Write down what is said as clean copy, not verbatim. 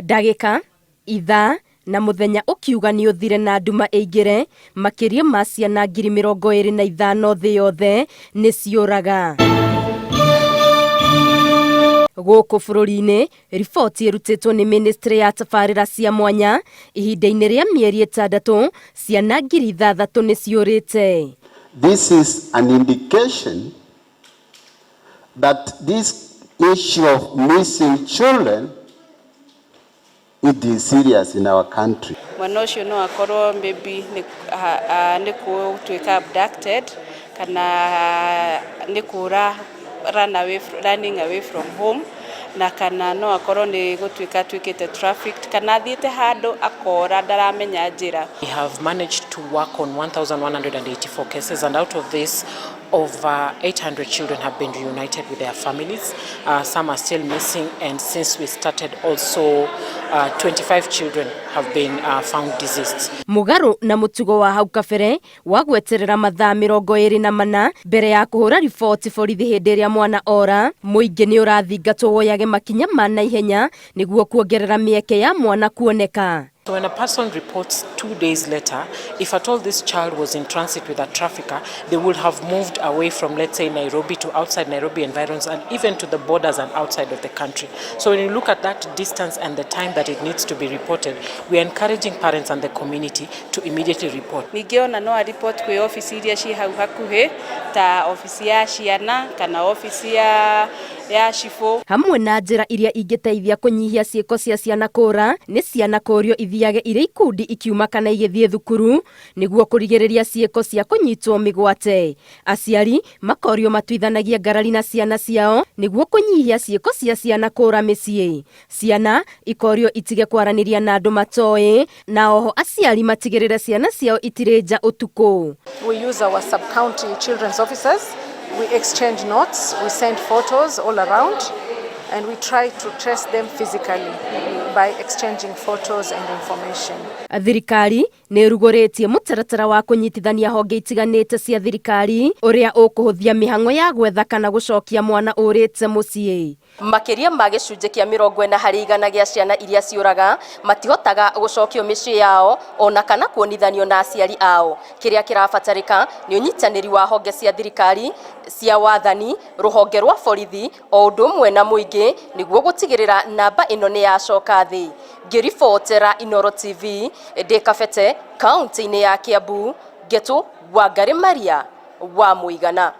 Ndagĩka, ithaa na mũthenya ũkiuga nĩ ũthire na nduma ĩingĩre, makĩria ma ciana 25,000 thĩ yothe nĩ ciũraga. Gũkũ bũrũri-inĩ, riboti ĩrutĩtwo nĩ ministry ya tabarĩra cia mwanya, ihinda-inĩ rĩa mĩeri 6 ciana 6,000 nĩ ciũrĩte. This is an indication that this issue of missing children, it is serious in our country. Mwana ũcio no akorwo maybe nĩ gũtuĩka abducted kana nĩ kũra, running away from home, na kana no akorwo nĩ gũtuĩka atuĩkĩte trafficked kana athiĩte handũ akora ndaramenya njĩra. We have managed to work on 1,184 cases, and out of this, over 800 children have been reunited with their families. Some are still missing, and since we started also, 25 children have been found deceased. Mũgarũ na mũtugo wa hau kabere wa gweterera mathaa 24 mbere ya kũhũra riboti borithi hĩndĩ ĩrĩa mwana ora, mũingĩ nĩ ũrathingatwo woyage makinya ma naihenya nĩguo kuongerera mĩeke ya mwana kuoneka. So when a person reports 2 days later, if at all this child was in transit with a trafficker, they would have moved away from, let's say, Nairobi to outside Nairobi environs and even to the borders and outside of the country. So when you look at that distance and the time that it needs to be reported, we are encouraging parents and the community to immediately report. Ningĩ ona no a-report kwĩ obici iria ciĩ hau hakuhĩ ta obici ya ciana kana obici ya cibũ. Hamwe na njĩra iria ingĩteithia kũnyihia ciĩko cia ciana kũra nĩ ciana kũrio ithiage irĩ ikundi ikiuma kana igĩthiĩ thukuru nĩguo kũrigĩrĩria ciĩko cia kũnyitwo mĩgwate. Aciari makorio matuithanagie ngarari na ciana ciao nĩguo kũnyihia ciĩko cia ciana kũra mĩciĩ. Ciana ikorio itige kwaranĩria na andũ matoĩ, na oho aciari matigĩrĩre ciana ciao itirĩ nja ũtukũ. We use our sub-county children's officers. We exchange notes, we send photos all around, and we try to trace them physically by exchanging photos and information. Thirikari nĩ ĩrugũrĩtie mũtaratara wa kũnyitithania honge itiganĩte cia thirikari ũrĩa ũkũhũthia mĩhang'o ya gwetha kana gũcokia mwana ũrĩte mũciĩ. Makĩria ma gĩcunjĩ kĩa 40% gĩa ciana iria ciũraga matihotaga gũcokio mĩciĩ yao ona kana kuonithanio na aciari ao. Kĩrĩa kĩrabatarĩka nĩ ũnyitanĩri wa honge cia thirikari cia wathani, rũhonge rwa borithi o ũndũ ũmwe na mũingĩ nĩguo gũtigĩrĩra namba ĩno nĩ yacoka thĩ. Ngĩribotera Inooro TV ndĩ Kabete, kaunti-inĩ ya Kiambu, Ngetu Wangari Maria wa Mũigana.